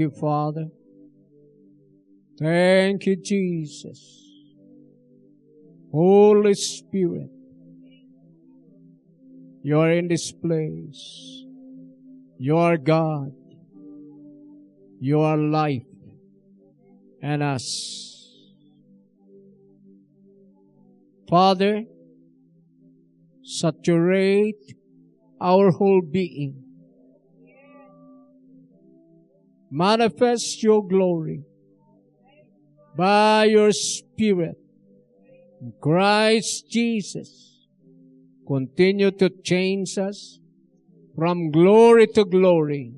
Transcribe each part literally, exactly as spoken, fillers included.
you, Father. Thank you, Jesus. Holy Spirit, you are in this place. You are God. You are life and us. Father, saturate our whole being. Manifest your glory by your Spirit in Christ Jesus. Continue to change us from glory to glory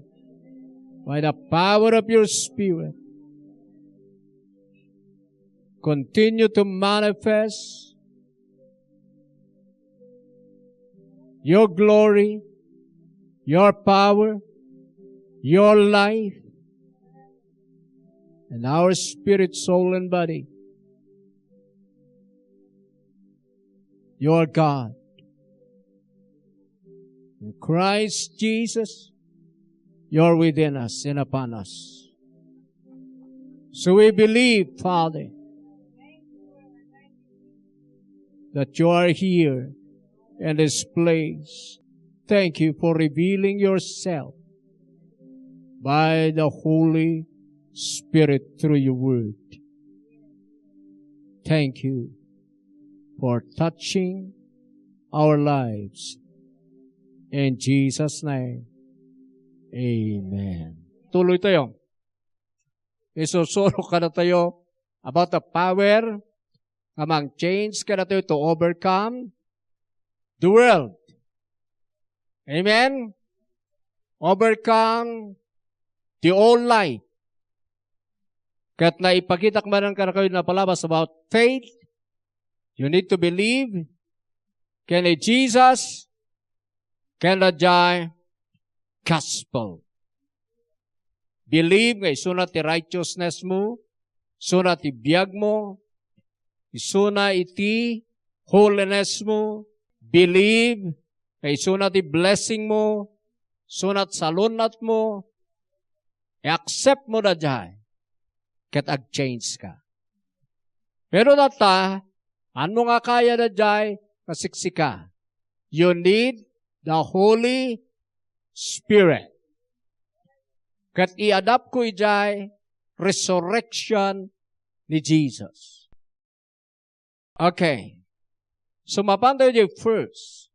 by the power of your Spirit. Continue to manifest your glory, your power, your life, and our spirit, soul, and body. You are God. In Christ Jesus, you are within us and upon us. So we believe, Father, that you are here in this place. Thank you for revealing yourself by the Holy Spirit through your word. Thank you for touching our lives. In Jesus' name, amen. Tuloy tayo. Isusuro kadatayo about the power nga mang-change kadatayo to overcome the world. Amen? Overcome the old life. Ket naipakitak manen kadakayo napalabas about faith. You need to believe ken ni Jesus ken daydiay gospel. Believe nga isuna ti righteousness mo, isuna ti biag mo, isuna iti holiness mo. Believe nga isuna ti blessing mo, isuna ti salunnat mo. I-accept mo daydiay, ket ag-change ka. Pero tatta, anmo nga kaya daydiay nga siksika. You need the Holy Spirit. Ket iadapko idiay resurrection ni Jesus. Okay. So, mapan tayo di first.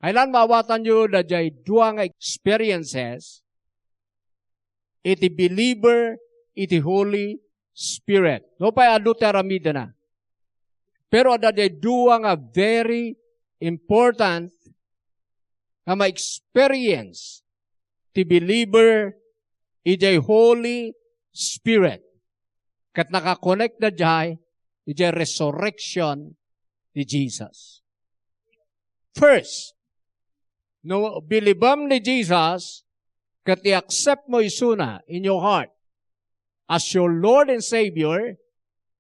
Kailan maawatanyo daydiay dua nga experiences iti believer iti Holy Spirit? Nupay adu ti aramidna. Pero adda daydiay dua nga very important nga ma-experience ti believer idiay Holy Spirit. Ket nakakonekta daydiay idiay resurrection ni Jesus. First, no bilibem ni Jesus, ket i-accept mo isuna in your heart as your Lord and Savior,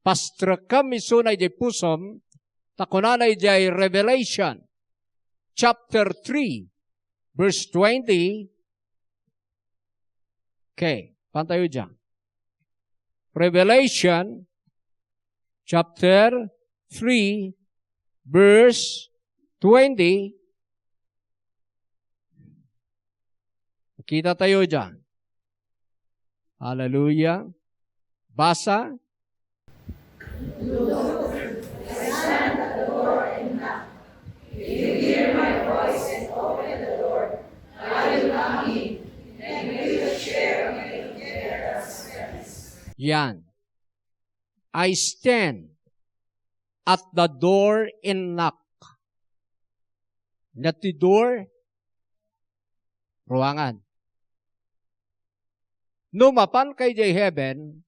pastrekem isuna idiay pusom, ta kunana idiay Revelation chapter three, verse twenty. Okay, pantayo dyan. Revelation chapter three, verse twenty. Kita tayo dyan. Hallelujah. Basa. Yan. I stand at the door and knock. Ania ti door? Ruangan. No mapanka idiay heaven,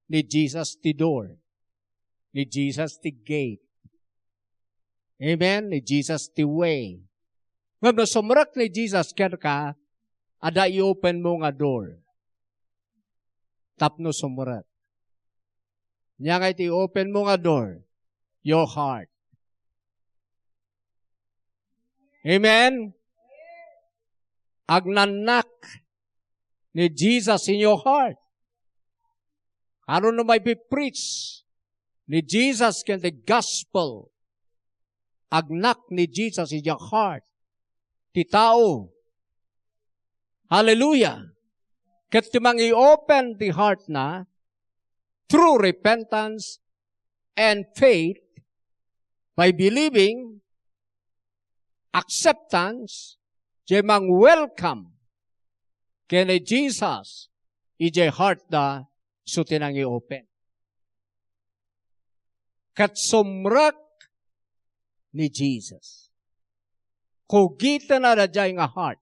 ni Jesus ti door. Ni Jesus ti gate. Amen? Ni Jesus ti way. Ngem no sumrek ni Jesus kenka, adda i-open mo nga door tapno sumrek. Ania nga iti open mo nga door? Your heart. Amen? Agnannak. ni Jesus in your heart. Ano no maipipreach ni Jesus ken the gospel? Agnak ni Jesus in your heart. Ti tao. Hallelujah. Ket ti mangi-open ti heart na through repentance and faith by believing, acceptance, diay mang-welcome ken ni Jesus idiay heart da, isu ti nangi-open. Ket sumrek ni Jesus. Kugitena daydiay nga heart.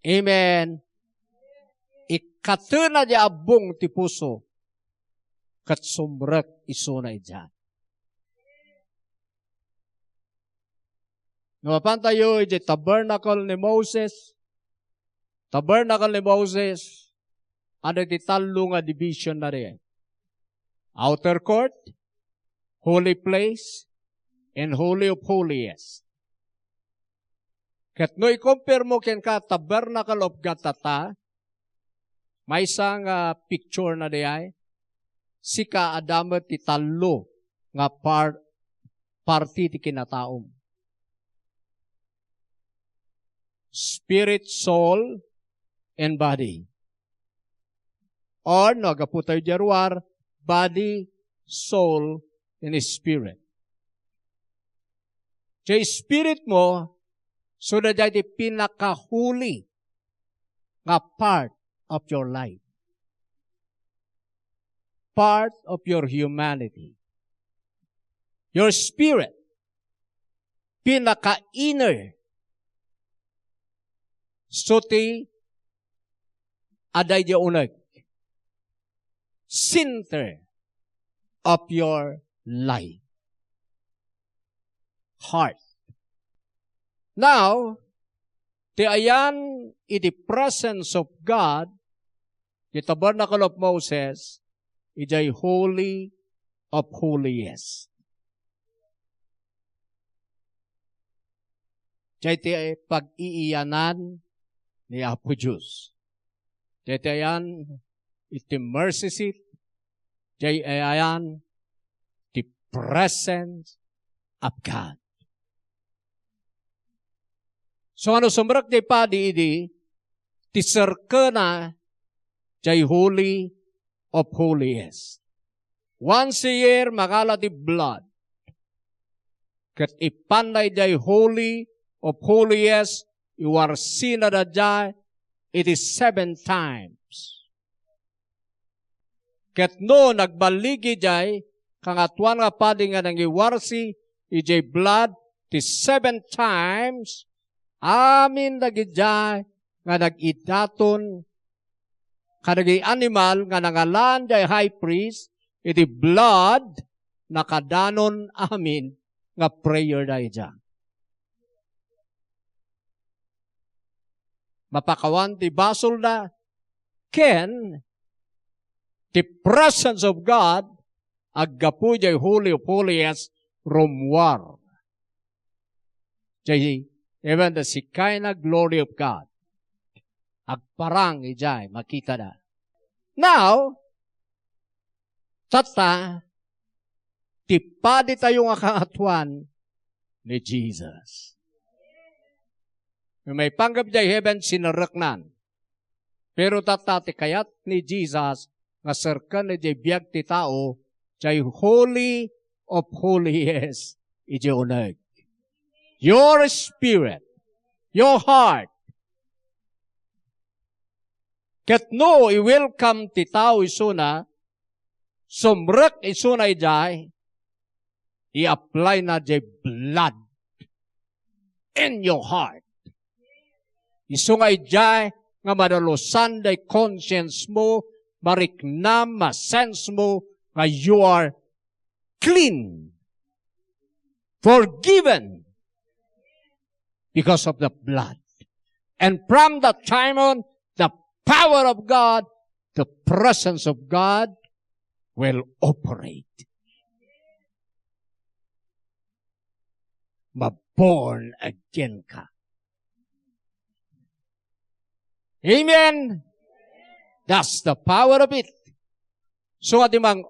Amen. Ikkatena diay abbong ti puso ket sumrek isuna idiay. No mapantayo idiay tabernacle ni Moses, tabernacle ni Moses, adda ti tallo nga division na diay. Outer court, holy place, and holy of holiest. Ket no i-compare mo kenka tabernacle of God tatta, maysa nga picture na diay, sika adda met ti tallo nga par-, parti ti kinataom. Spirit, soul, and body. Or, no, aggapu tayo diay ruar, body, soul, and spirit. Diay spirit mo, isu daydiay ti pinakahuli nga part of your life. Part of your humanity. Your spirit, pinaka-inner, isu ti adda idiay uneg. Center of your life. Heart. Now, ti ayan iti presence of God, ti tabernacle of Moses, idiay Holy of Holiest. Diay ti pag-iiyanan ni Apo Dios. Diay ti ayan iti mercy seat. Diay ayan ti presence of God. So, ano sumrek diay padi idi, ti serkena diay Holy of Holiest. Once a year, makala ti blood. Ket ipanna idiay Holy of Holiest, iwarsina daydiay iti seven times. Ket no nagballigi diay Kangatoan nga Padi nga nangiwarsi idiay blood ti seven times, amin dagidiay nga nag-idaton kadagiti animal nga nangalaan diay high priest iti blood, nakadanon amin nga prayer daydiay. Mapakawan ti basolda, ken ti presence of God aggapu idiay Holy of Holiest, rummuar. Diay, even the Shekinah glory of God, agparang idiay makitada. Now, tatta, ti paditayo nga Kangatoan ni Jesus. No maipanggep idiay heaven, sinerreknan. Pero tatta, ti kayat ni Jesus nga serken idiay biag ti tao, diay Holy of Holiest idiay uneg. Your spirit, your heart. Ket no i-welcome ti tao isuna, sumrek isuna idiay, i-apply na diay blood in your heart. Isu nga idiay nga madalusan diay conscience mo, mariknam, masense mo nga you are clean, forgiven because of the blood. And from that time on, the power of God, the presence of God will operate. Maborn again ka. Amen. That's the power of it. So, adi mang,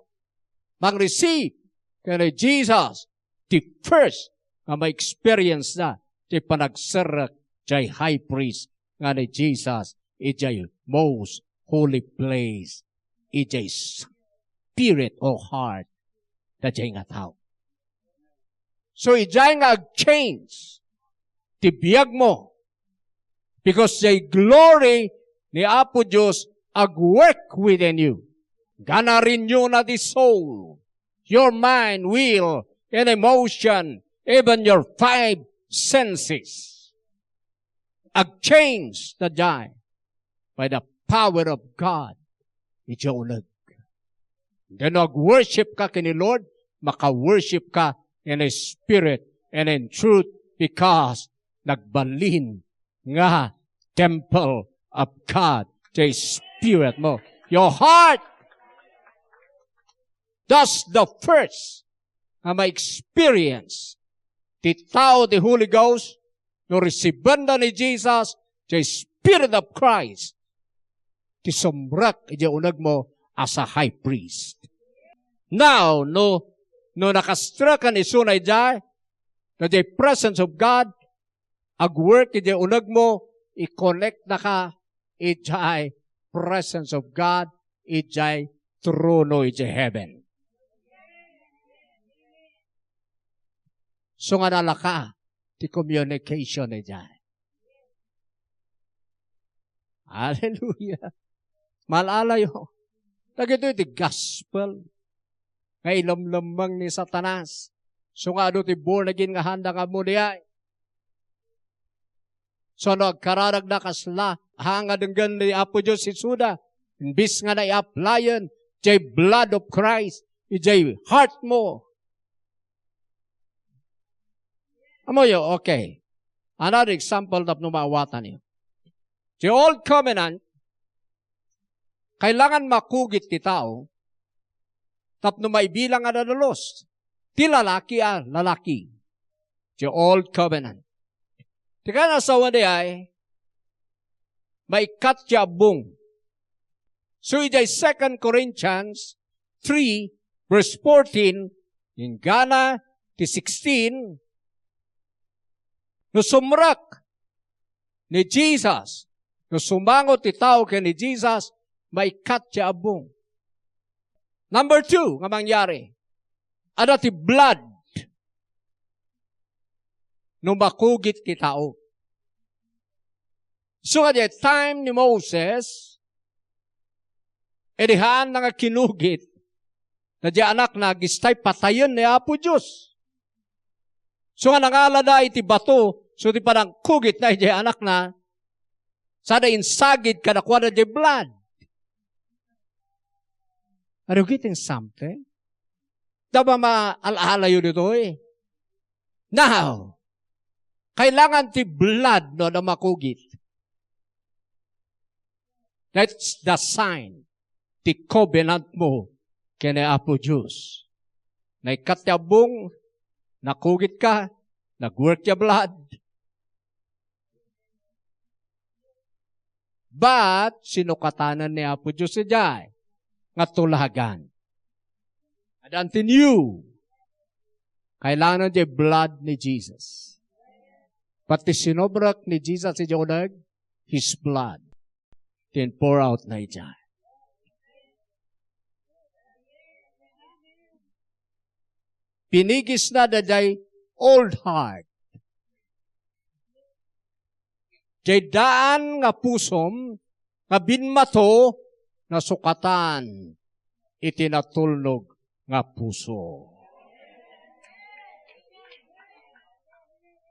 mang receive ken ni Jesus, the first nga ma-experience na ti panagserrek jay high priest nga ni Jesus idiay most holy place, idiay spirit or heart daydiay nga tao. So, idiay nga ag-change ti biagmo, because the glory ni Apo Dios ag-work within you. Gana renew na the soul, your mind, will, and emotion, even your five senses. Ag-change daydiay by the power of God idiay uneg. Then, no ag-worship ka ken ni Lord, maka-worship ka in spirit and in truth, because nagbalin nga temple of God, the spirit mo. Your heart, that's the first nga ma-experience ti tao ti Holy Ghost, no resibenna ni Jesus, the Spirit of Christ, ti sumrek idiay unegmo as a high priest. Now, no, no nakastreken isuna idiay, no the presence of God, ag-work idiay unegmo, i-connect naka idiay presence of God, idiay trono idiay heaven. So nga nalaka ti communication idiay. Hallelujah. Mal-alayo. Dagitoy ti gospel nga ilemlemmeng ni Satanas. So nga adu ti born again nga handa nga ammo diay. So, no agkararagda kasla, ha nga denggen ni Apo Dios isuda, imbis nga nai-applyen, jay blood of Christ, ijay heart mo. Amoyo, okay. Another example tapno maawatanyo. Ti Old Covenant, kailangan makugit ti tao tapno maibilang a dadalus ti lalaki a lalaki. Ti Old Covenant. Ti kanasawan diay, maikkat ti abbong. So, ijay Second Corinthians three, verse fourteen, inggana ti sixteen, no sumrek ni Jesus, no sumango ti tao ken ni Jesus, maikkat ti abbong. Number two nga mangyari, adda ti blood no makugit ti tao. So, nga diay time ni Moses, idi haanna nga kinugit, na diay anakna, agistay patayen ni Apo Dios. So, nga nangalada iti bato, so, ti panangkugitna ijay anakna, sada insagid kadakuada diay blood. Are you getting something? Daba maal-alayo ditoy. Now, kailangan ti blood no adda makugit. That's the sign ti covenant mo ken ni Apo Dios. Naikkat ti abbong, nakugit ka, nag-work ti blood. But, sinukatanan ni Apo Dios ijay nga tulagan. Adan ti new. Kailangan ti blood ni Jesus. But ti sinumrek ni Jesus ijay uneg, His blood. Ti in-pour out na ijay. Pinigisna daydiay old heart. Diay daan nga pusom nga binmato, nasukatan iti natulnog nga puso.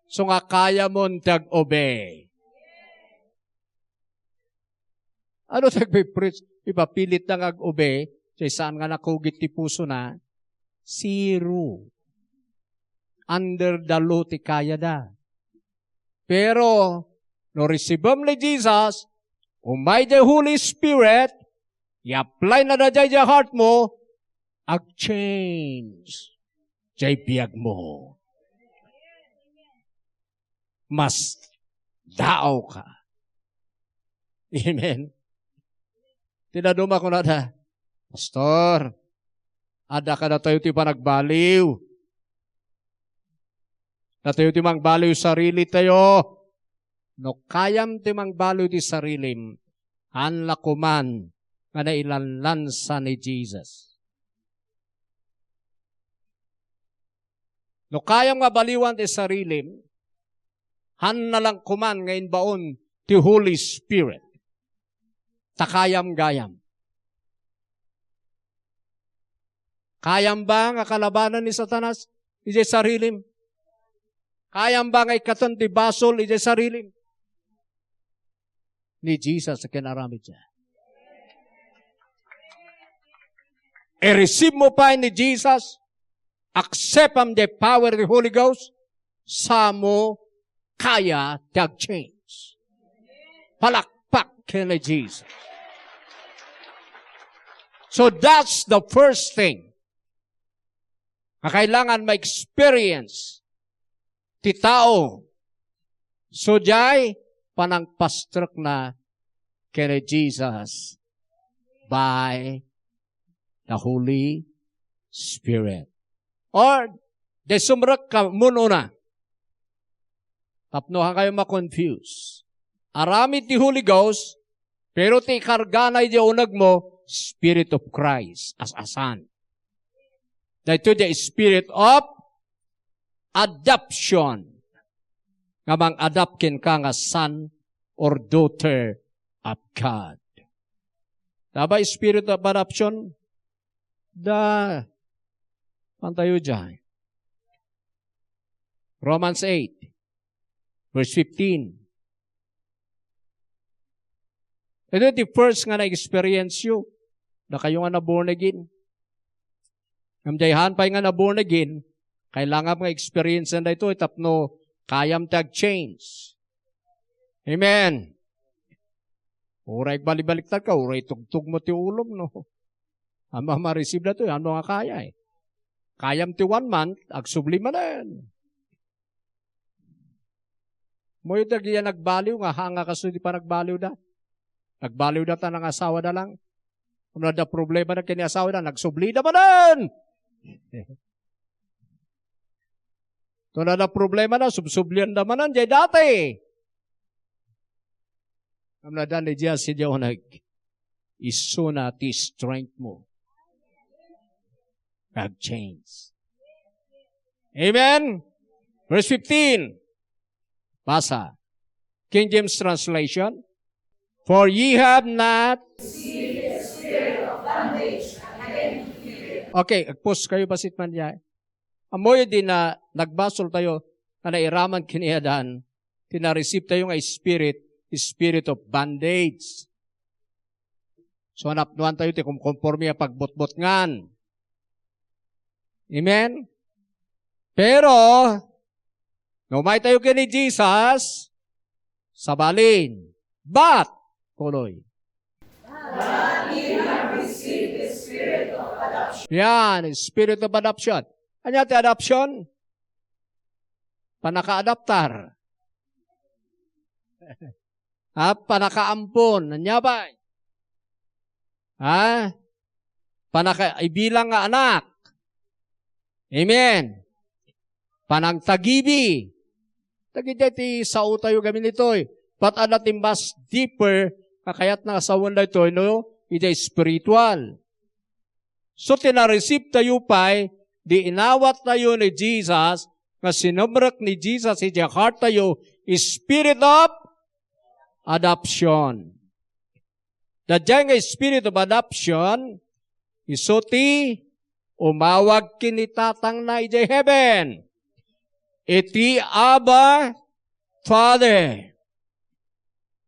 So nga kayamon ti ag-obey. Ano ti agpipreach? Ipapilitna nga ag-obey, say saan nga nakugit ti pusona? Zero. Under the law ti kayada. Pero, no resibem ni Jesus, umay the Holy Spirit, i-apply na daydiay idiay heart mo, ag-change diay biag mo. Mas daaw ka. Amen. Ti dadduma kunada, "Pastor, adda kadatayo ti panagbaliw. Datayo ti mangbaliw sarili tayo." No kayam ti mangbaliw ti sarilim, haan la koman nga nailanlansa ni Jesus. No kayam nga baliwan ti sarilim, haan na lang koman nga imbaon ti Holy Spirit. Ta kayam gayam. Kayam ba nga kalabanan ni Satanas idiay sarilim? Kayam ba nga ikkaton ti basol idiay sarilim? Ni Jesus a kinaramidda. I-receive mo pay ni Jesus, accept am the power of the Holy Ghost, samo kaya ti ag-change. Palakpak ken ni Jesus. So that's the first thing nga kailangan ma-experience ti tao. So, diay panangpastrekna ken ni Jesus by the Holy Spirit. Or, di sumrekka mun-una. Tapno haan kayo ma-confuse. Aramid ti Holy Ghost, pero ti ikargana iti unegmo, Spirit of Christ, as-asan. Daytoy the Spirit of adoption. Nga mang-adopt kenka nga son or daughter of God. Adda ba Spirit of adoption? Adda. Pantayo diay. Romans eight, verse fifteen. Ito ti first nga na-experience yu. Dakayo nga na-born again. Ngem diay haan pay nga na-born again, kailangan nga experience daytoy tapno kayam ti ag-change. Amen. Uray balibaliktad ka, uray tugtog mo ti ulom, no? Haan ma-receive daytoy, haan nga kaya, eh. Kayam ti one month, agsubli manen. Ammoyo dagiti nagbaliw nga haan nga kastoy ti panagbaliwda. Nagbaliwda ta nangasawada lang. Ammoda problemada ken ni asawada, nagsublida manen. Ammoda problemada, subsublianda manen, diay dati. Ammoda ni Jesus idiay uneg, isuna ti strength mo. Ag-change. Amen? Verse fifteen. Basa. King James Translation. "For ye have not." Okay, agpos kayo, basit man diay. Ammoyo di na nagbasol tayo, nga nairaman ken ni Adan, ti na-receive tayo nga spirit, spirit of bondage. So, napnoan tayo ti kumkonforme a pagbutbutngan. Amen? Pero, no umay tayo ken ni Jesus, sabali. But, tuloy. But ye have received the spirit of adoption. Yan, spirit of adoption. Ania ti adoption? Panaka-adoptar. Ha? Panakaampon. Ania pay? Ha? Panaka-, ibilang nga anak. Amen. Panangtagibi. Dagiti ti sao tayo gamin ditoy. But adda ti mas deeper nga kayatna nga sawen daytoy, no? Iti spiritual. So, ti na-receive tayo pay, di inawat tayo ni Jesus, nga sinumrek ni Jesus iti heart tayo, spirit of adoption. Daydiay nga spirit of adoption, isu ti umawag ken ni Tatangna idiay heaven. Iti Abba, Father.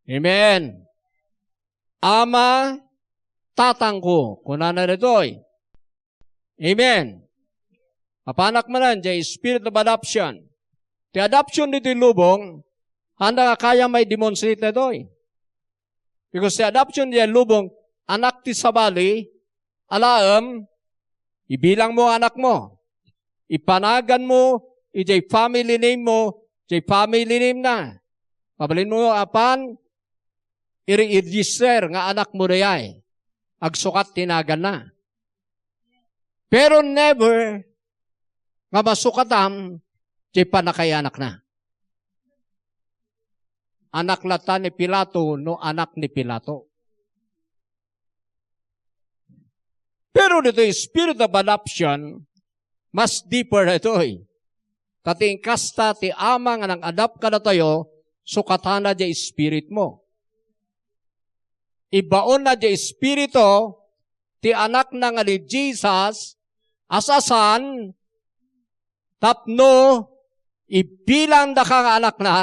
Amen. Ama, Tatangko, kunana ditoy. Amen. Mapanak manen, diay spirit of adoption. Ti adoption ditoy lubong, haan nga kaya maidemonstrate daytoy. Because ti adoption diay lubong, anak ti sabali, alaem, ibilang mo anak mo. Ipanagan mo, idiay family name mo, idiay family name na. Mabalin mo, apan, i-register nga anakmo dayay. Agsukat ti naganna. Pero never nga masukatam ti pannakaianakna. Anak latta ni Pilato no anak ni Pilato. Pero ditoy spirit of adoption, mas deeper daytoy. Ta ti inkasta ti Ama nga nang-adopt kadatayo, sukatana diay spiritmo. Ibaonna diay espiritu ti Anakna nga ni Jesus, as a son, tapno ibilangdaka nga anakna,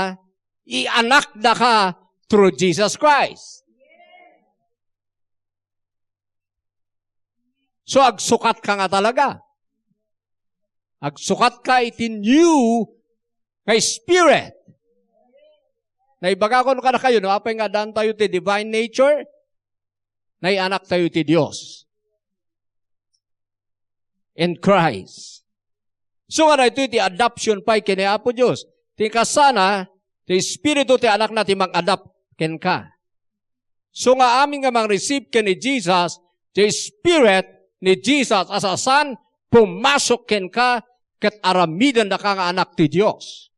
ianakdaka through Jesus Christ. So, agsukatka nga talaga. Agsukatka iti new nga spirit. Naibagakon kadakayo, no, apay nga addaantayo ti divine nature, naianaktayo ti Dios in Christ. So nga daytoy ti adoption pay ken ni Apo Dios. Ti kasana, ti Espiritu ti Anakna ti mang-adopt kenka. So nga amin nga mang-receive ken ni Jesus, ti Spirit ni Jesus as a son, pumasok kenka ket aramidendaka nga anak ti Dios.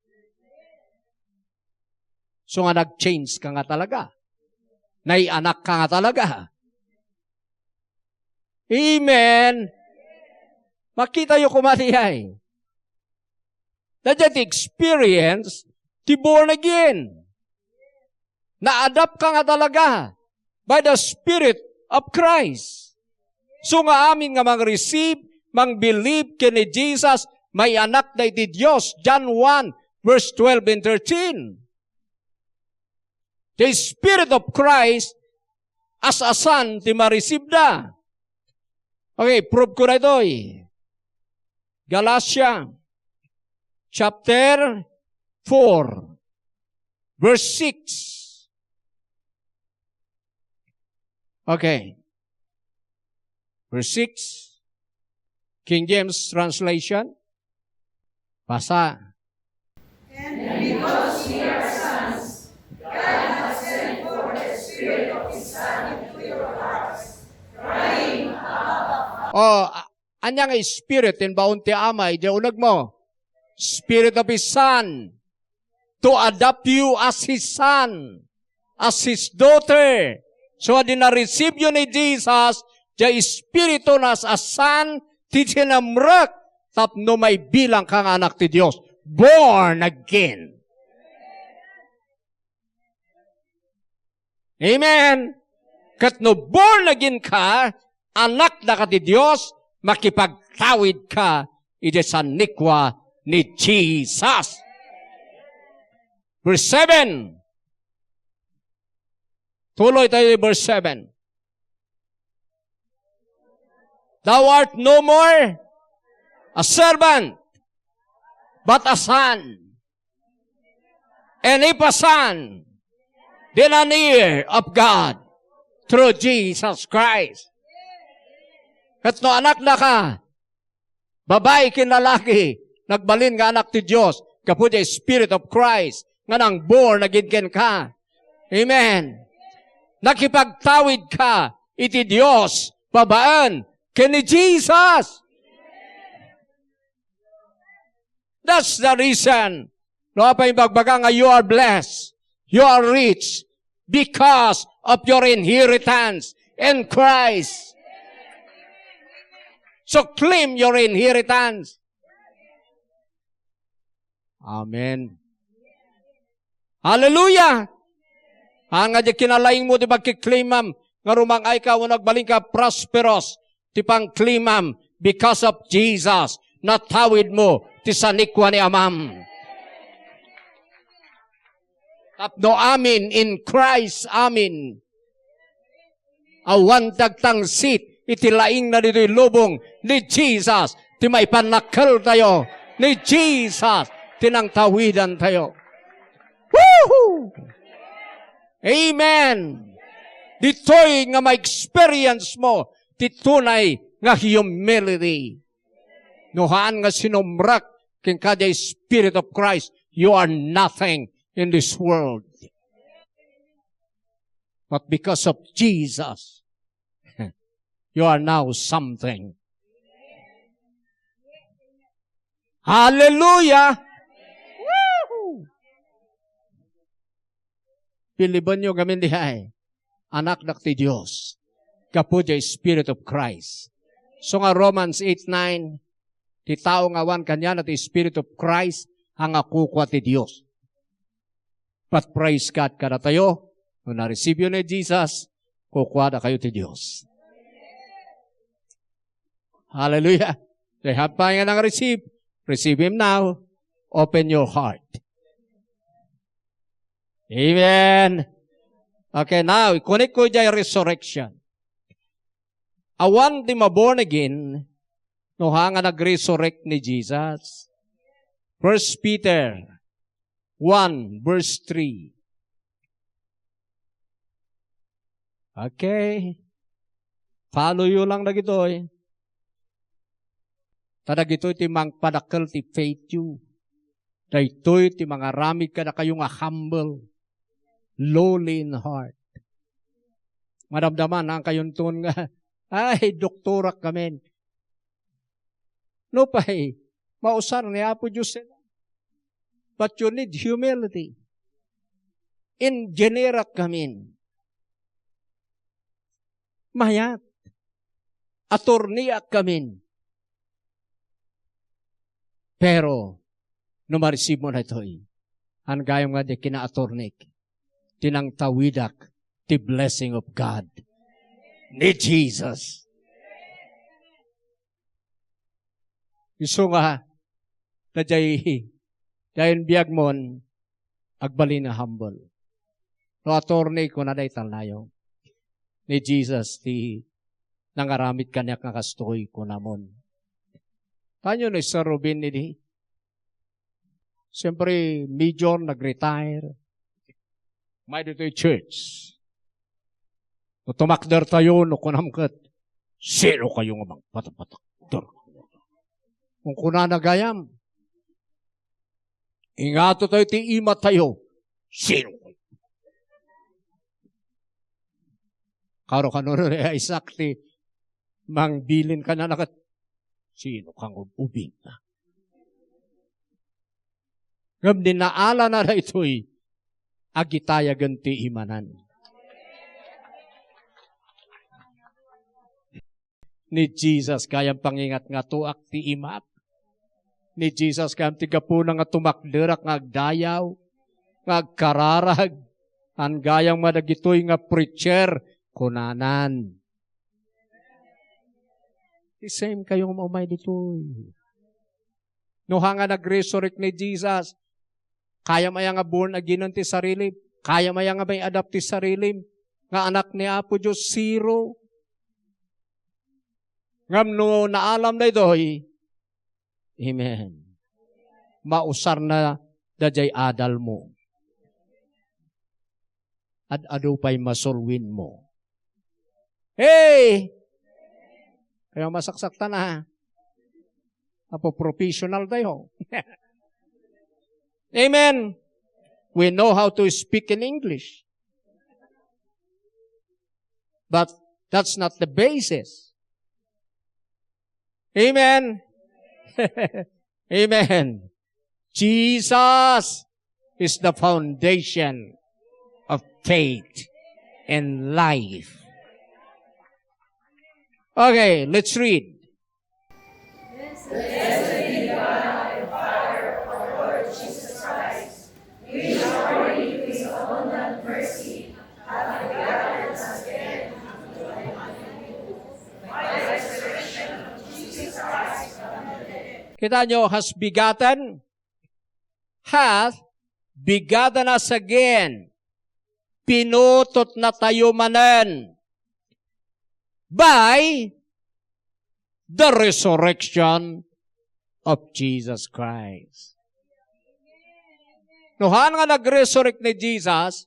So nga nag-change ka nga talaga. Naianak ka nga talaga. Amen. Makitayo koma diay. Daydiay ti experience ti born again. Na-adopt ka nga talaga by the Spirit of Christ. So nga amin nga mang-receive, mang-believe ken ni Jesus, maianakda iti Dios, John one, verse twelve and thirteen. The Spirit of Christ as a son ti ma-receive da. Okay, prove ko daytoy. Galatia chapter four, verse six. Okay. Verse six, King James translation. Basa. And because we are sons, God has sent forth the Spirit of His Son into your hearts, crying, "Abba, Father." Oh, a-, ania nga spirit ti imbaon ti Ama idiay unegmo? Spirit of His Son. To adopt you as His son, as His daughter. So, idi na-receive yo ni Jesus, diay Espiritu na as a son, ti sinamrek, tapno maibilang ka nga anak ti Dios. Born again. Amen. Ket no born again ka, anak daka ti Dios, makipagtawid ka iti sannikwa ni Jesus. Verse seven. Tuloy tayo verse seven. Thou art no more a servant, but a son. And if a son, then an heir of God through Jesus Christ. Ket no anak daka, babai ken lalaki, nagbalin nga anak ti Dios, gapu diay Spirit of Christ, nga nang born again kenka. Amen. Nakipagtawid ka iti Dios, babaen, ken ni Jesus. That's the reason. No, apay ibagbaga nga you are blessed, you are rich because of your inheritance in Christ. So claim your inheritance. Amen. Hallelujah! Haan nga diay kinalaingmo ti pagki-claimam nga rumang-ayka wenno agbalinka prosperous ti pang-claimam because of Jesus. Natawidmo ti sanikwa ni Amam. Tapno amin in Christ, amin. Awan ti agtangsit iti laingna ditoy lubong ni Jesus ti maipannakkeltayo, ni Jesus ti nangtawidantayo. Woohoo! Amen. Ditoy nga ma-experience mo ti tunay nga humility. No haan nga sinumrek kenka diay Spirit of Christ, you are nothing in this world. But because of Jesus, you are now something. Hallelujah! Woo! Believe-enyo ngamin diay, anaknak ti Dios, gapu diay Spirit of Christ. So nga Romans eight nine, ti tao nga awan kaniana ti Spirit of Christ, a nga kukua ti Dios. But praise God kadatayo, no na-receive-yo ni Jesus, kukuadakayo ti Dios. Hallelujah. They have pa nga nang-receive. Receive Him now. Open your heart. Amen. Okay, now, i-connect ko diay resurrection. Awan ti ma-born again, no ha nga nag-resurrect ni Jesus. First Peter one, verse three. Okay. Follow-yo lang dagitoy. Ta dagitoy ti mangpadakkel ti faith-yo. Daytoy ti mangaramid kadakayo nga humble, lowly in heart. Madamdama, naan kayonton nga, "Ay, doktorak ngamin." Nupay, mausar ni Apo Dios. But you need humility. Engineerak ngamin. Mayat. Atorniak ngamin. Pero, no ma-receive mo daytoy, han gayam nga diay kinaatornik, ti nangtawidak ti blessing of God ni Jesus. Isu nga, ta diay, diay biagmon, agbalin a humble. No attorney, kuna dayta layo. Ni Jesus ti nangaramid kaniak nga kastoy, kunamon. Tanyo ni Sir Ruben idi. Siyempre, major, nag-retire. May ditoy church. No tumakder tayo, no kunam ket, "Sino kayo nga mangpatapatakder?" Kung kunana gayam, "Ingato tayo ti ima tayo." "Sino kayo?" Karo kano ni Isaac ti mangbilin kanana ket, "Sino kang ub-, ubing na?" Ngem ni naalana daytoy, agitayagen ti imanan. Ni Jesus, gayam pangingatngatoak ti imak. Ni Jesus, gayam ti gapuna nga tumakderak nga agdayaw, nga agkararag. An gayam nga dagitoy nga preacher, kunanan. Ti same kayo nga umay ditoy. No ha nga nag-resurrect ni Jesus, kayam aya nga born again ti sarili? Kayam aya nga may-adapt ti sarili nga anak ni Apo Dios? Zero. Ngem no naalam daytoy, amen. Mausarna daydiay adalmo. Ad-adu pay masurwenmo. Hey! Kaya masaksaktan, ha? Apo professional tayo. Amen. We know how to speak in English. But that's not the basis. Amen. Amen. Jesus is the foundation of faith and life. Okay, let's read. Kita nyo, has begotten, hath begotten us again. Pinutotna tayo manen by the resurrection of Jesus Christ. No han nga nag-resurrect ni Jesus,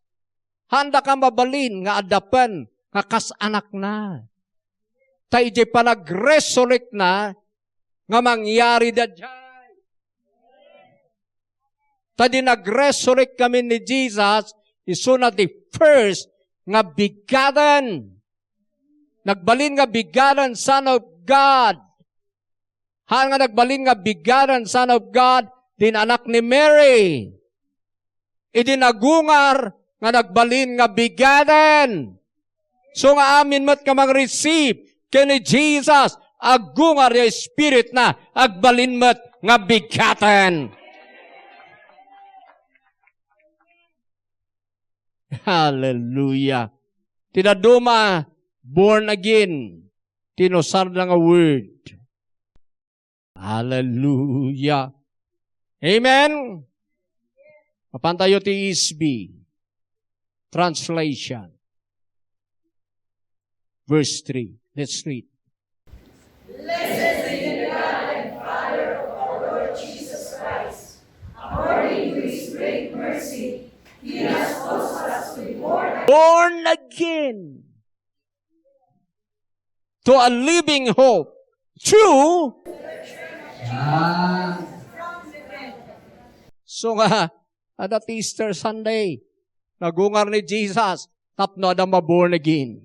handa ka mabalin nga adapen nga kas anakna. Ta idiay panag-resurrect na nga mangyari daydiay. Ta di nag-resurrect kami ni Jesus, isuna ti first nga begotten. Nagbalin nga begotten Son of God. Haan nga nagbalin nga begotten Son of God, din anak ni Mary. Idi nagungar nga nagbalin nga begotten. So nga amin met nga mang-receive ken ni Jesus, aggungar ya Spirit na, agbalin met nga begotten. Hallelujah. Ti dadduma, born again. Ti inusarda nga word. Hallelujah. Amen? Mapan tayo ti E S V translation. Verse three. Let's read. Blessed be the God and Father of our Lord Jesus Christ. According to his great mercy, he has caused us to be born Born again to a living hope through Ah. So nga, adda ti Easter Sunday, nagungar ni Jesus, tapno adda ma-born again.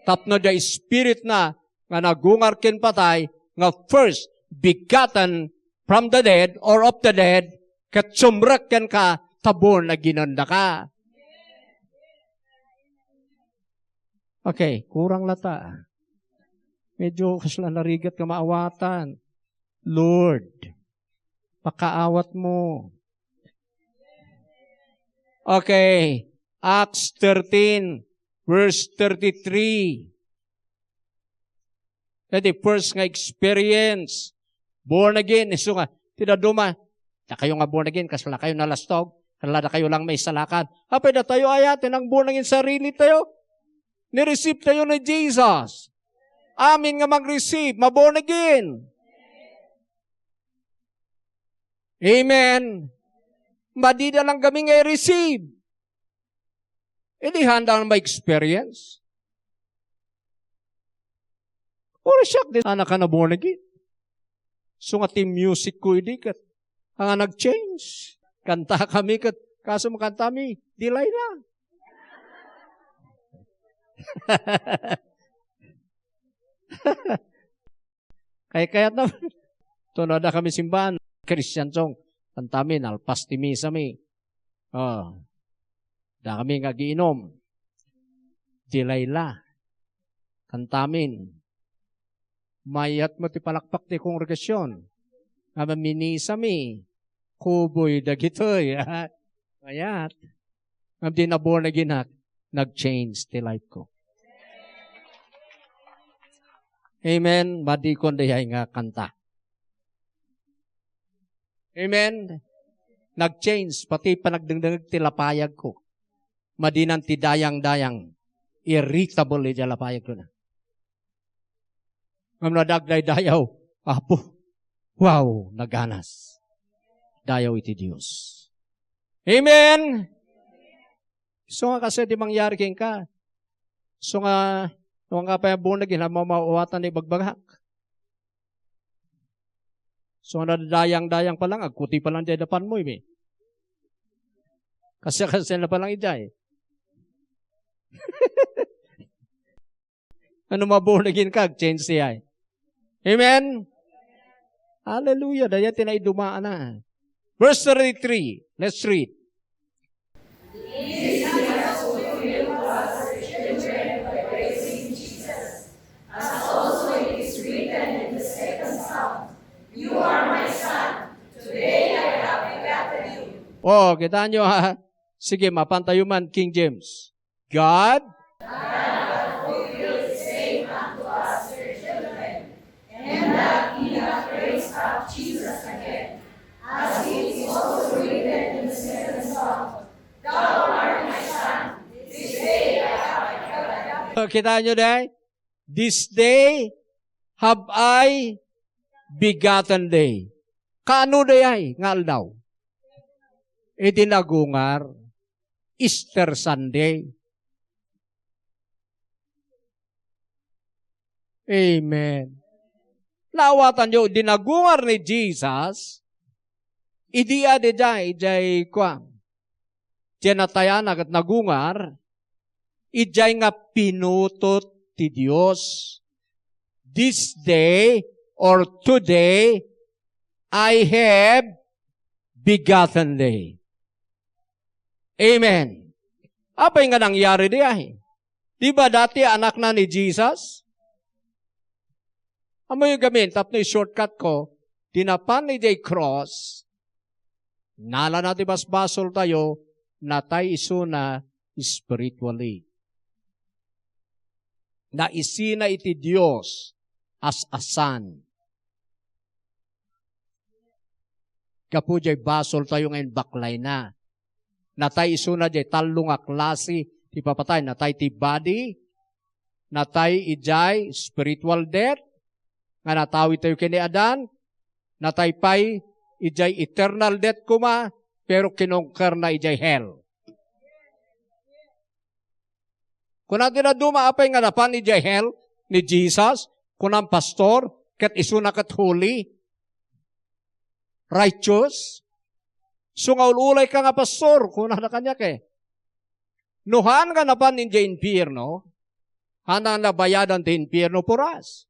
Tapno adda Spirit na nga nagungar ken patay, nga first begotten from the dead or of the dead, ket sumrek kenka ta born again daka. Okay, kurang lata. Medyo kasla narigat ka maawatan. Lord, pakaawat mo. Okay, Acts thirteen, verse thirty-three. Iti first nga experience, born again, isu nga, ti dadduma, dakayo nga born again, kasla kayo nalastog, kasla dakayo lang maisalakad. Apay datayo aya, ti nang born again sarili tayo. Ni-receive tayo ni Jesus. Amin nga mag-receive, ma-born again. Amen. Madida lang kami nga i-receive. Idi handa nga ma-experience. Puro siak di sana ka na born again. So nga ti music ko idi ket, nga nag-change. Kanta kami ket, kaso makanta mi, Delilah. Kay kayat na. Tuno adda kami simbahan, Christian song. Kantami, nalpas ti misa mi. Oh. Da kami nga agiinom. Delilah. Kantamin. Mayat mo ti palakpak ti kongregasyon. Nga maminisami. Kuboy dagitoy. Mayat. Ngem di na born again ak, nag-change ti life ko. Amen. Madikon dayay nga kanta. Amen. Nag-change pati panagdengdengeg ti lapayag ko. Madinan ti dayang-dayang. Irritable iti lapayag ko na. Ngem no adda agdaydayaw, Apo, wow, naganas. Dayaw iti Dios. Amen. So nga kasi di mangyari kenka. So nga, no nga pa born again, ha, mamawatan ni bagbagak. So nga nadayang-dayang pa lang, agkuti pa lang di dapan mo, imi. Kasi, kasi na pa lang ijay. Ano, ma-born again ka, change siya eh. Amen? Hallelujah. Daya tinaidumaan na. Verse thirty-three. Let's read. Oh, kita nyo ha. Sige, mapan tayo man, King James. God. Kita nyo, day? This day have I begotten day. Kaano dayay nga aldaw? Idi nagungar, Easter Sunday. Amen. Naawatan yo, idi nagungar ni Jesus, idi adi jay, jay kwan, diay natayana ket nagungar, idiay nga pinutot ti Dios. This day or today, I have begotten thee. Amen. Apay nga nangyari di ay? Di ba dati anakna ni Jesus? Ammoyo gamin, tapno i-shortcut ko, di napan idiay cross, nalana ti basbasol tayo, natay isuna spiritually. Naisina iti Dios as a son. Gapu diay basol tayo nga imbaklayna. Natay isuna diay tallo nga klase ti papatay. Natay ti body, natay idiay spiritual death, nga natawid tayo ken ni Adan, natay pay idiay eternal death koma, pero kinongkerna idiay hell. Kuna ti dadduma, apay nga napan idiay hell ni Jesus? Kuna, pastor, ket isuna ket holy, righteous. So nga ul-ulay ka nga pastor, kuna na kaniak eh. No haan nga napan idiay infierno, haan nga nabayadan ti infierno for us.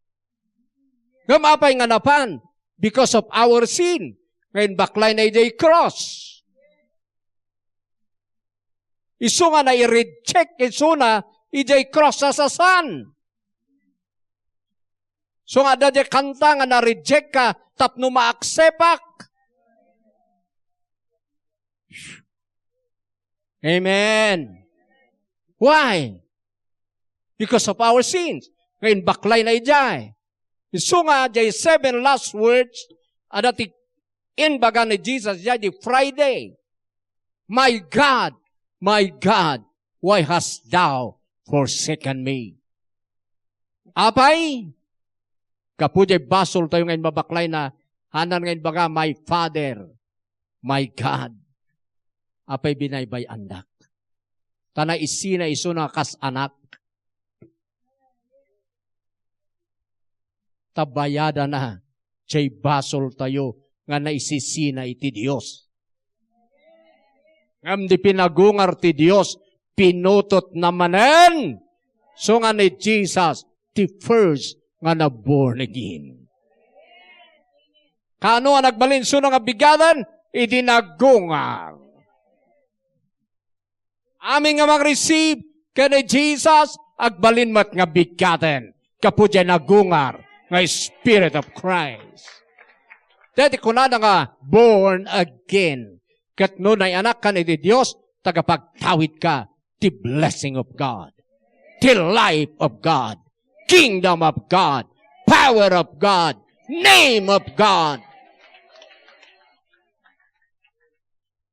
Ngem apay nga napan? Because of our sin. Nga imbaklayna idiay cross. Isu nga nai-reject isuna idiay cross as a son. So nga adda diay kanta nga na-reject ka tapno ma-accept-ak. Amen. Why? Because of our sins. Nga imbaklayna idiay. Isu nga diay seven last words, adda ti imbaga ni Jesus diay di Friday, "My God, my God, why hast thou forsaken me?" Apay, gapu diay basol tayo nga imbabaklayna, hanan nga imbaga, "My Father, my God, apay binaybay-andak?" Ta naisina isuna kas anak. Ta bayadana, diay basol tayo nga naisisina iti Dios. Ngem di pinagungar ti Dios, pinutotna manen. So nga ni Jesus, ti first nga na-born again. Kaano nga nagbalin isuna nga begotten? Idi nagungar. Amin nga mag-receive ken ni Jesus, agbalin met nga begotten gapu diay nagungar nga Spirit of Christ. Dayta ti kunana nga born again. Ket no naianakkan iti Dios, tagapagtawidka ti blessing of God, ti life of God, kingdom of God, power of God, name of God.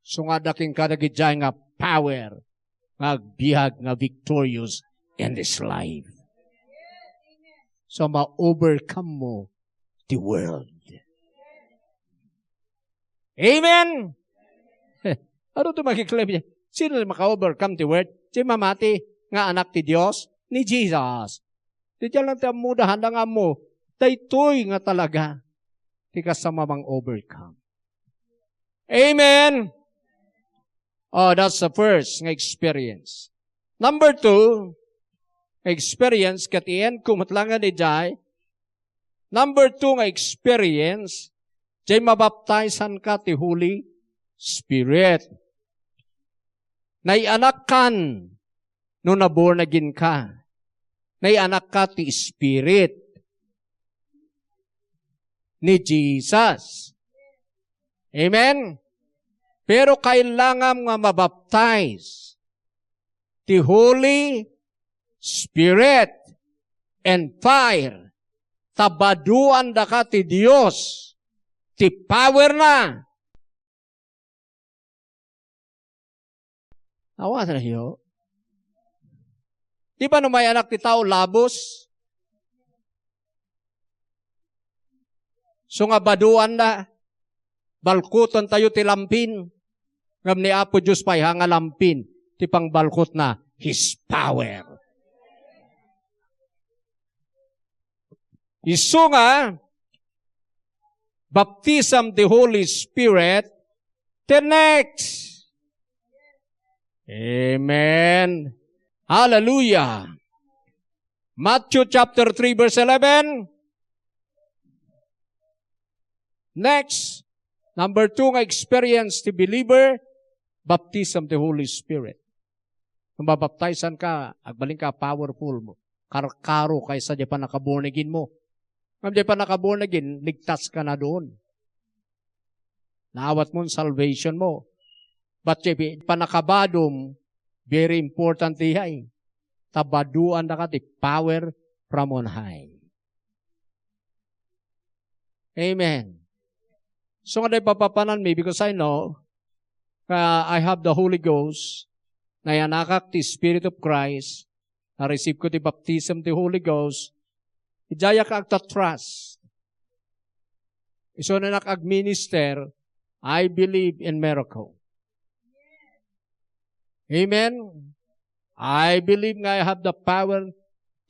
So nga adda kenka dagidiay nga power nga agbiag nga victorious in this life. So ma-overcome mo the world. Amen? Ano to makiklaim niya? Sino maka-overcome ti world? Ti mamati nga anak ti Dios? Ni Jesus. Ti diyan lang ti ammo, dahan lang ammo. Daytoy nga talaga ti kasama mang overcome. Amen. Oh, that's the first nga experience. Number two, nga experience, ket i-end ko met lang nga ni Jai. Number two nga experience, jay mabaptizan ka ti Holy Spirit. Naianakkan no na-born again ka. Naianakka ti Spirit ni Jesus. Amen? Pero kailangam nga mabaptize ti Holy Spirit and fire. Ta baduan daka ti Dios, ti power na. Awatanyo. Di ba no may anak ti tao, labos? So nga baduan na, balkutan tayo ti lampin. Ngem ni Apo Dios pay, ha nga lampin, ti pangbalkot na, His power. Isu nga, baptism ti Holy Spirit, the next. Amen. Hallelujah. Matthew chapter three, verse eleven. Next, number two nga experience ti believer, baptism ti Holy Spirit. Nung mabaptizan ka, agbalin ka, powerful mo. Karkaro kaysa di pannaka-born again mo. Ngem di pannaka-born again, ligtas ka na doon. Naawat mo ang salvation mo. But di pannakabadom, very important diay. Ta baduan da ka ti power from on high. Amen. So nga, papapananmi, because I know, uh, I have the Holy Ghost, nayanakak ti Spirit of Christ, na-receive ko ti baptism ti Holy Ghost, idiayak agtatrust. Isu nanak agminister, I believe in miracle. Amen. I believe nga I have the power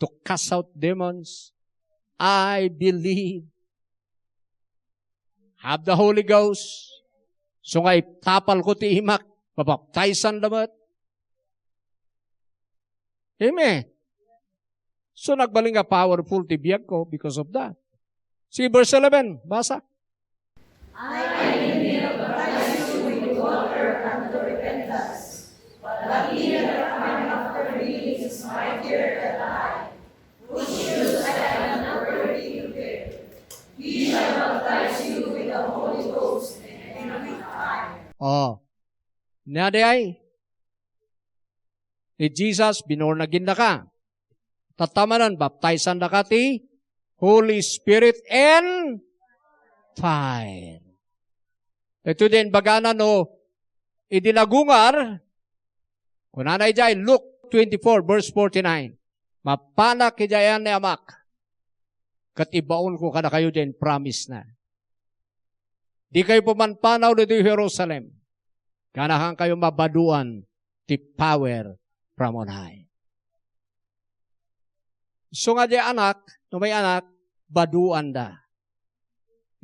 to cast out demons. I believe. Have the Holy Ghost. So nga itapal ko ti imak, mabaptizan lamet. Amen. So, nagbalin nga powerful ti biag ko because of that. See verse eleven, basa. I indeed baptize you with water unto repentance, but he that cometh after me is mightier than I, whose shoes I am not worthy to bear. He shall baptize you with the Holy Ghost and with fire. Oh. Nia diay? Ni Jesus, binorn again daka. Tattamanen, baptizan daka ti Holy Spirit and fire. Ito din bagana no, idi nagungar, kunana idiay Luke twenty-four, verse forty-nine, "Mapanak idiay ni Amak, ket ibaonko kadakayo diay promise na." Dikayo pamanpanaw ditoy Jerusalem. Kanakankayo mabaduan ti power from on high. So nga di anak, no may anak, baduan da.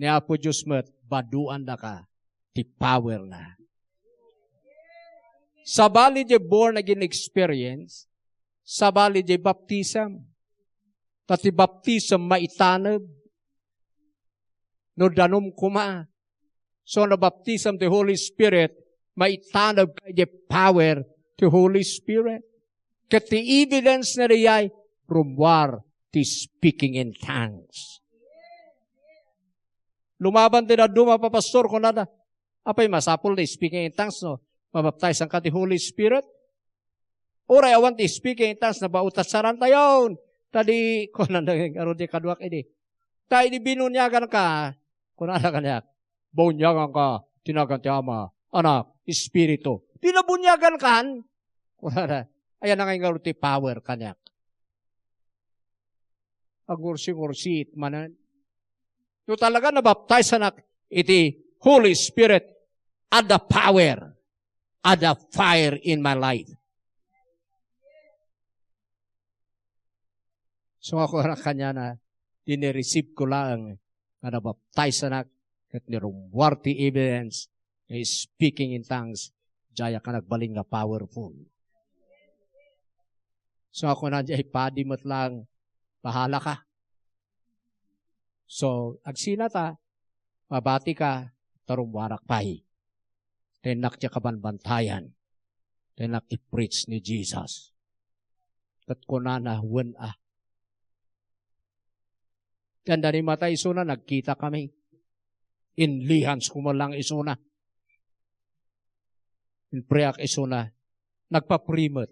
Ni Apo Dios met, baduan da ka ti power na. Sabali di born again experience, sabali di baptism. Ta ti baptism maitaneb. No danum koma, so no baptism ti Holy Spirit, maitaneb ka iti power ti Holy Spirit. Ket ti evidence na diay, rummuar ti speaking in tongues. Lumaban ti dadduma, papastor, kunada, "Apay, masapul ti speaking in tongues no mabaptizan ka ti Holy Spirit?" Uray awan ti speaking in tongues, nabautasaran tayon. Ta di, kunana, ngarud ti kaduak idi. Ta idi binuniagan ka, kunana kaniak, "Bunyagan ka, tinagan ti Ama, Anak, Espiritu." Di nabuniagan kan? Kunana, ayan na ngay ngarud ti power kaniak. Agngursi-ngursiit manen. No talaga nabaptizanak iti Holy Spirit, adda power, adda fire in my life. So, ako ra kaniana, di ni-receive ko laeng nga nabaptizanak ket ni rummuar ti evidence nga speaking in tongues, diayak nga nagbalin nga powerful. So, ako na diay padi met lang, "Bahala ka." So, agsina ta, mabati ka, ta rummuarak pay. Tennak ti kabanbantayan. Tennak i-preach ni Jesus. Ket kunana, "Wen a." Ti anda ni mata isuna, nagkita kami. Inlihans ko man lang isuna. Inpreak isuna. Nagpapri met.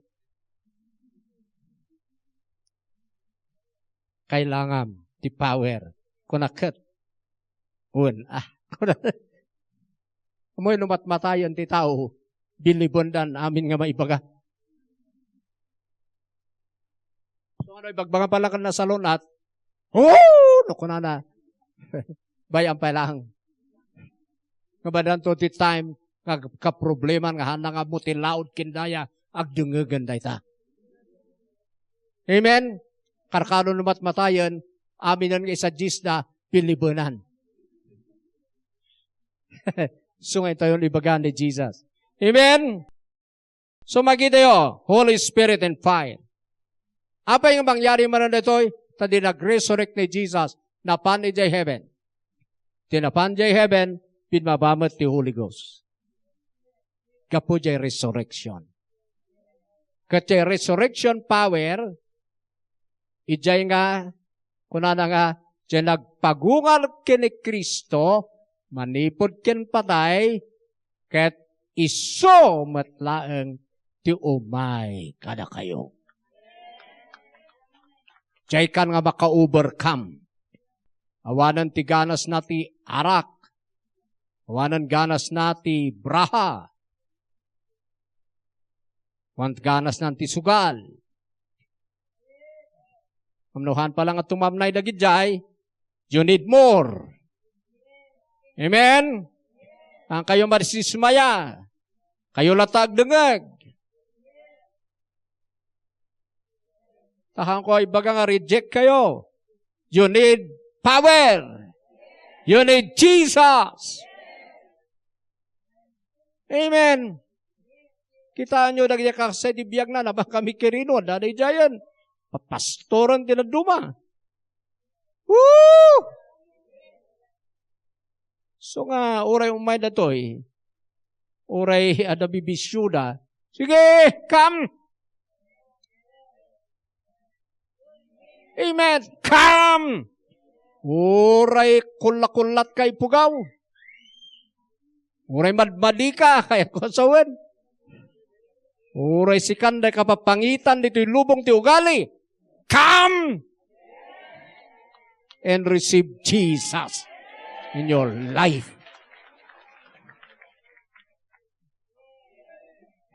"Kailangam ti power." Kunak ket, "Wen, ah." Amoy no matmatayen ti tao, bilibendan amin nga maibaga. So, ano, ibagbagan pa lang na salon at, "Oh!" No, kunana. Bay-am pay lang. Nga madanto ti time, nga kaprobleman, nga hana nga ammo ti laud ken daya, agdengegen dayta. Amen? Karkaro no matmatayen, aminen nga isadies da, bilibenan. So nga itayon ibaga ni Jesus. Amen? So, makitayo, Holy Spirit and fire. Apay nga mangyari manen daytoy? Ta idi nag-resurrect ni Jesus, napan idiay heaven. Idi napan idiay heaven, binmaba met ti Holy Ghost. Gapu idiay resurrection. Ket idiay resurrection power, idiay nga, kunana nga, idiay nagpagungar ken ni Cristo, manipud ken patay, ket isu met laeng ti umay kadakayo. Diay kan nga maka-overcome. Awanen ti ganasna ti arak. Awanen ganasna ti braha. Awan ganasna ti sugal. Amnuhan pa lang nga tumamnay dagidiay, you need more. Amen? Ang kayo marisismaya, kayo la ta agdengngeg. Tahan ko ay baga nga reject kayo. You need power. You need Jesus. Amen. Kitaenyo, dagiti kakasdiay ti biagna, napan kami Quirino, adda daydiayen. Papastoren ti dadduma. Woo! So nga, uray umay datoy, uray adda bibisyoda, sige, come! Amen. Come! Uray kullakullat ka ipugaw. Uray madmadi ka, kaya ko sawen. Uray sikan, dayka papangitan ditoy lubong ti ugali. Come and receive Jesus in your life.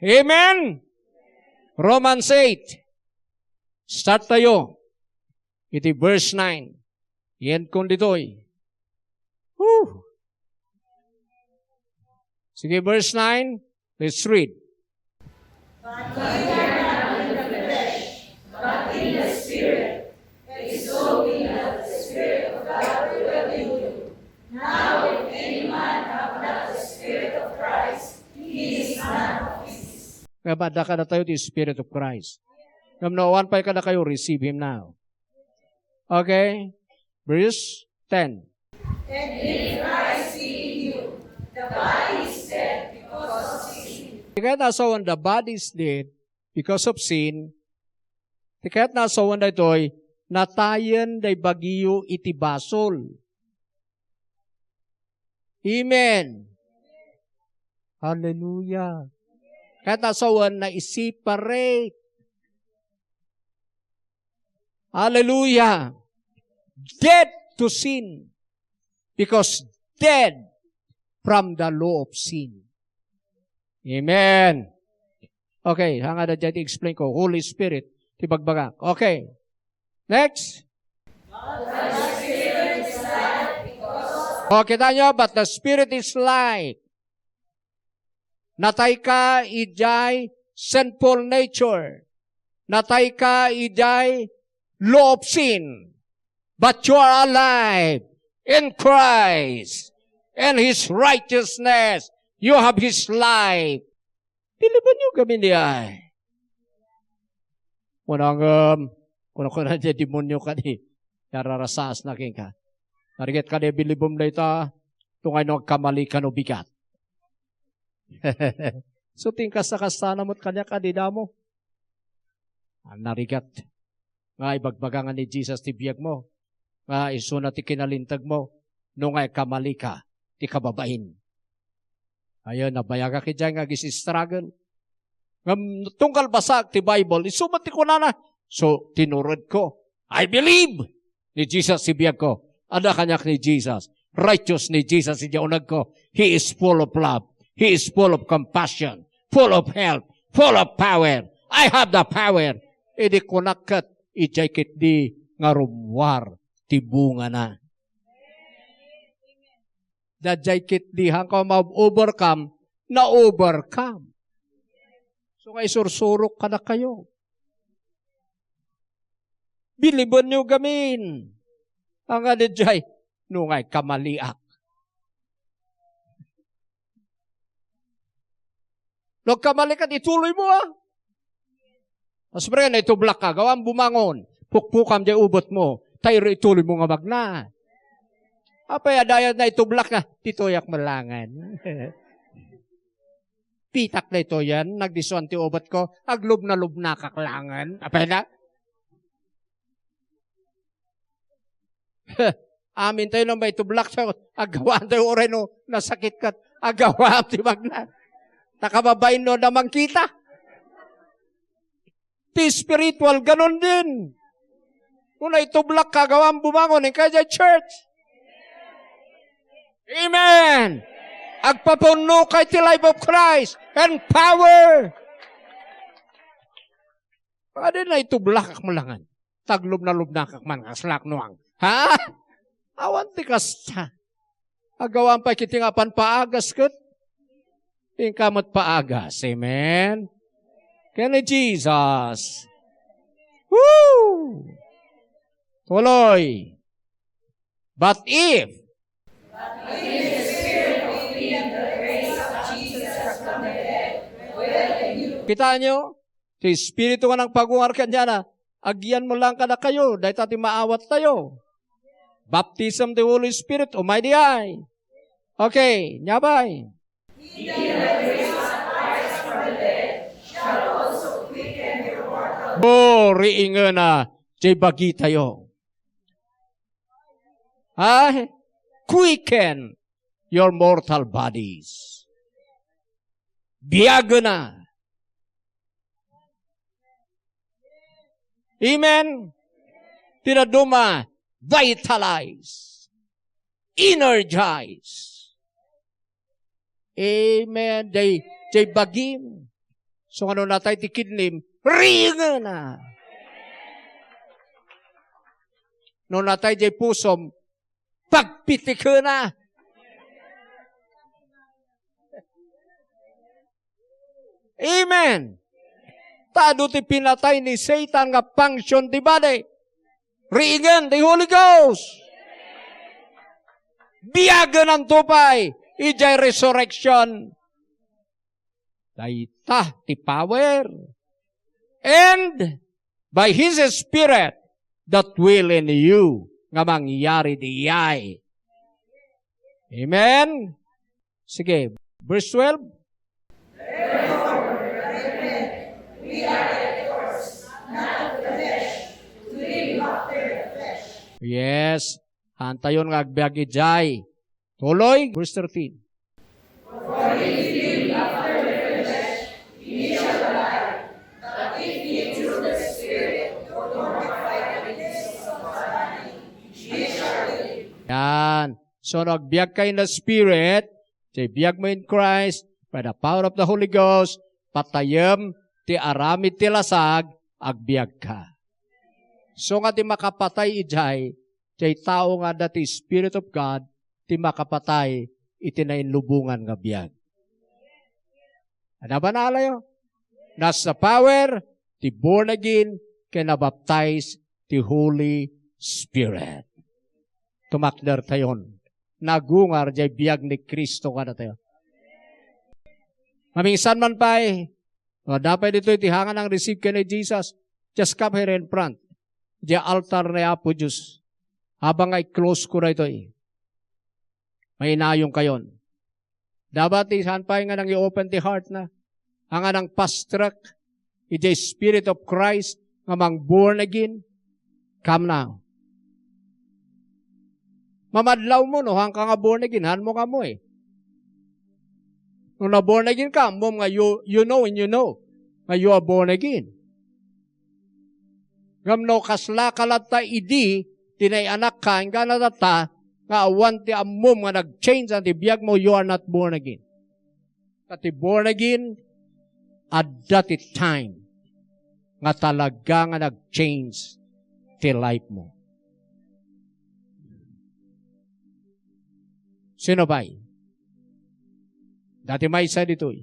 Amen. Romans eight. Start tayo. Iti verse nine. Yen kon ditoy. Whew. Sige, verse nine. Let's read. But ye are not in the flesh, but in the Spirit, if so be that the Spirit of God dwell in you. Now, if any man have not the Spirit of Christ, he is none of his. Nga ba, adda kadatayo ti Spirit of Christ. Ngem no awan pay kadakayo, receive Him now. Okay? Verse ten. And if Christ be in you, the body is dead because of sin. Ti kayatna a sawen, the body is dead because of sin. Ti kayatna a sawen daytoy, natayen day bagiyo iti basol. Amen. Hallelujah. Kayatna a sawen, naiseparate. Hallelujah. Dead to sin because dead from the law of sin. Amen. Okay, hangad a dyan, explain ko. Holy Spirit, ti bagbagak. Okay. Next. O, kita nyo, but the Spirit is life. Natay ka idiay sinful nature. Natay ka idiay law of sin. But you are alive in Christ. In His righteousness, you have His life. Bilibennyo gamin diay. Kuna ngem, kuna-kuna diay demonio kadi, nararasaasna kenka. Narigat kadi bilibem dayta, tungay no agkamali ka no bigat. So, ti inkasakasana met kaniak a di damo. Narigat nga ibagbaga nga ni Jesus ti biagmo, nga isuna ti kinalintagmo, no nga agkamali ka, ti kababain. Ayan, nabayagak idiay nga agis-struggle. Ngem tunggal basaak ti Bible, isu met ti kunana. So, tinurodko, I believe ni Jesus ti biagko. Adda kaniak ni Jesus. Righteous ni Jesus idiay unegko. He is full of love. He is full of compassion. Full of help. Full of power. I have the power. Idi kunak ket, idiay ketdi nga rummuar ti bungana. Daydiay ketdi, haanko a ma-overcome, na-overcome. So nga isursurok kadakayo. Bilibennyo gamin. Ania daydiay, no nga agkamaliak. No agkamali ka, ituloy mo, ah. Mas pre, naitublak ka, gawan bumangon. Pukpukam diay ubot mo. Tayo ituloy mo nga magna. Apay, adayat naitublak ka, tituyak malangan. Pitak na ito yan, nagdisuan ti ubot ko, aglubna-lubnakak langan. Apay na? Amin tayo nang maitublak sa agawaan tayo uray no nasakit kat agawaan ti magna. Nakababain no damang kita. Ti spiritual, ganun din. Kung naitublak ka, agawaan bumangon, in kaya church. Amen. Agpapunno kay ti life of Christ and power. Pwede na itublak ak malangan. Taglubna-lubnakak man, kaslak nuang. Ha? Awan ti kasta. Agawaan pay kiti nga apan paagas ket. Inka met paagas. Amen. Ken ni Jesus. Woo! Tuloy. But if Kita nyo? Ti Espiritu nga nangpagungar kaniana, agyan mo lang kadakayo, dayta ti maawat tayo. Baptism ti Holy Spirit, umay di ay. Okay, nyabay. Boriingena, jay bagitayo. Ay, quicken your mortal bodies. Biagena. Amen. Tinaduma, vitalize. Energize. Amen. Jay, jay bagim. So, ano natay ti kidnim? Ringena. No natay jay pusom, pagpitikena. Amen. Ta adu ti pinatay ni Satan nga function ti body. Riingen ti Holy Ghost. Biagenanto pay idiay resurrection. Dayta ti power. And by His Spirit that will in you nga mangyari diay. Amen? Sige, verse twelve. Yes, hantayon nga agbiag idiay. Tuloy, verse thirteen. Yan. So, no agbiag ka in the Spirit, ti biag mo in Christ, by the power of the Holy Ghost, patayem ti aramid ti lasag, agbiag ka. So nga ti makapatay idiay, ti tao nga adda ti Spirit of God, ti makapatay iti nainlubongan nga biag. Ada ba naalayo? That's the power ti born again ken nabaptize ti Holy Spirit. Tumakder tayon. Nagungar jay biag ni Cristo kadatayo. Maminsan man pay, no, adda pay ditoy ti hangan nang receive ken ni Jesus, just come here in front. Jay altar ni Apo Dios. Habang nga i-close ko daytoy. Mainayon kayon. Dapat ti saan pay nga nang i-open ti heart na. Ang anang fast track, iti Spirit of Christ, nga mang born again. Come now. Mamadlaw mo, no, hangka nga born again, han mo nga mo eh. No na born again ka, mo nga you, you know and you know nga you are born again. Ngem no kasla ka latta idi ti naianakka, inggana tatta nga awan ti ammom nga nag-change ti biag mo, you are not born again. Ta ti born again, adda ti time nga talaga nga nag-change ti life mo. Sino pay? Dati maysa ditoy.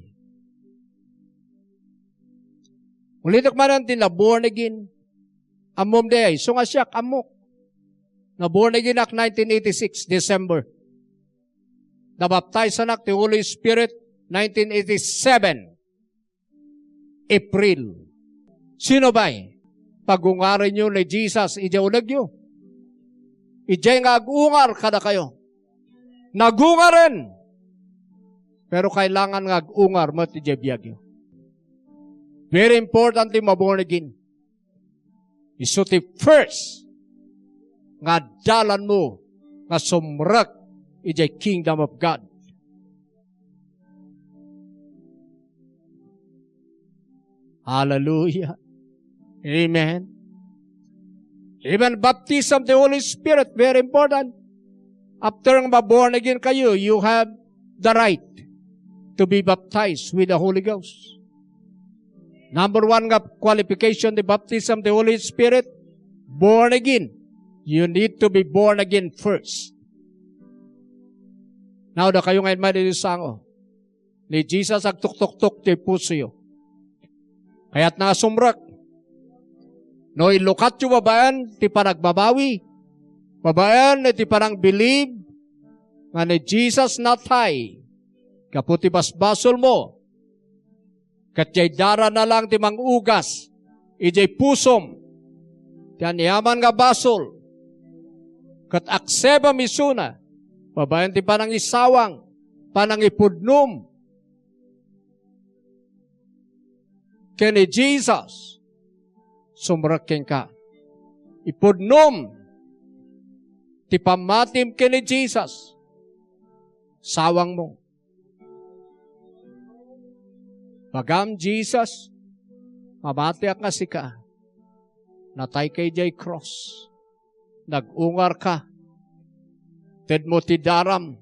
Ulitek manen ti na born again. Ammom di ay, so nga siak, ammok. Na born again ak nineteen eighty-six, December. Nabaptize anak ti Holy Spirit, nineteen eighty-seven. April. Sino bay? Pagungarenyo ni Jesus idiay unegyo. Idiay nga agungar kadakayo. Nagungaren. Pero kailangan nga agungar met idiay biagyo. Very important ti ma-born again. Isu ti first nga dalanmo nga sumrek idiay kingdom of God. Hallelujah. Amen. Even baptism of the Holy Spirit, very important. After nga ma-born again kayo, you have the right to be baptized with the Holy Ghost. Number one nga qualification, the baptism of the Holy Spirit, born again. You need to be born again first. Now, dakayo nga inmay ditoy sango. Ni Jesus agtuktoktok ti pusoyo. Kayatna nga sumrek. No illukatyo babaen ti panagbabawi, babaen iti panangbilib nga ni Jesus natay gapu ti basbasolmo, ket diay darana lang ti mangugas idiay pusom ti aniaman nga basol, ket aksebam isuna babaen ti panangisawang, panangipudnom ken ni Jesus, sumrek kenka. Ipudnom ti pammatim ken ni Jesus. Sawangmo. Bagam, Jesus, mamatiak nga sika. Natayka idiay cross. Nag-ungarka. Tedmo ti daram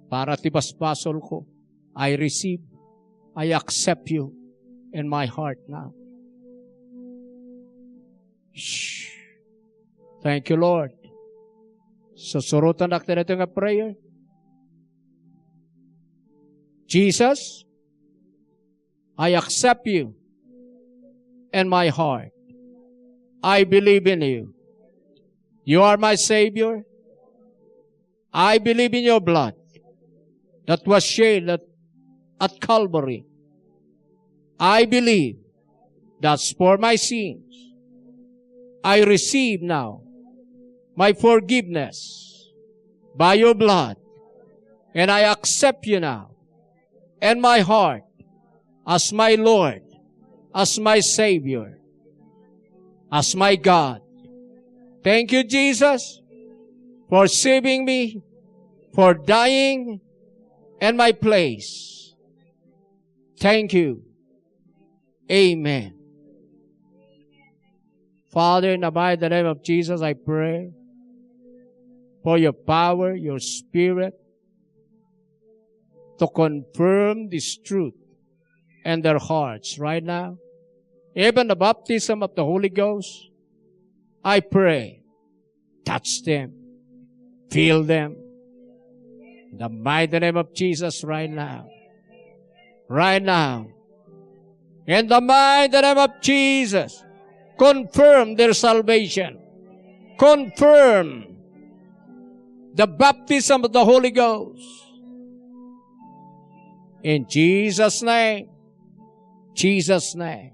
para ti basbasolko. I receive, I accept you in my heart now. Shh. Thank you, Lord. Susurotanak ti daytoy nga prayer. Jesus, I accept you in my heart. I believe in you. You are my Savior. I believe in your blood that was shed at, at Calvary. I believe that's for my sins. I receive now my forgiveness by your blood, and I accept you now in my heart as my Lord, as my Savior, as my God. Thank you, Jesus, for saving me, for dying in my place. Thank you. Amen. Father, in the mighty name of Jesus, I pray for your power, your spirit, to confirm this truth in their hearts right now. Even the baptism of the Holy Ghost, I pray, touch them, fill them. In the mighty name of Jesus, right now. Right now. In the mighty name of Jesus, confirm their salvation. Confirm the baptism of the Holy Ghost. In Jesus' name. Jesus' name.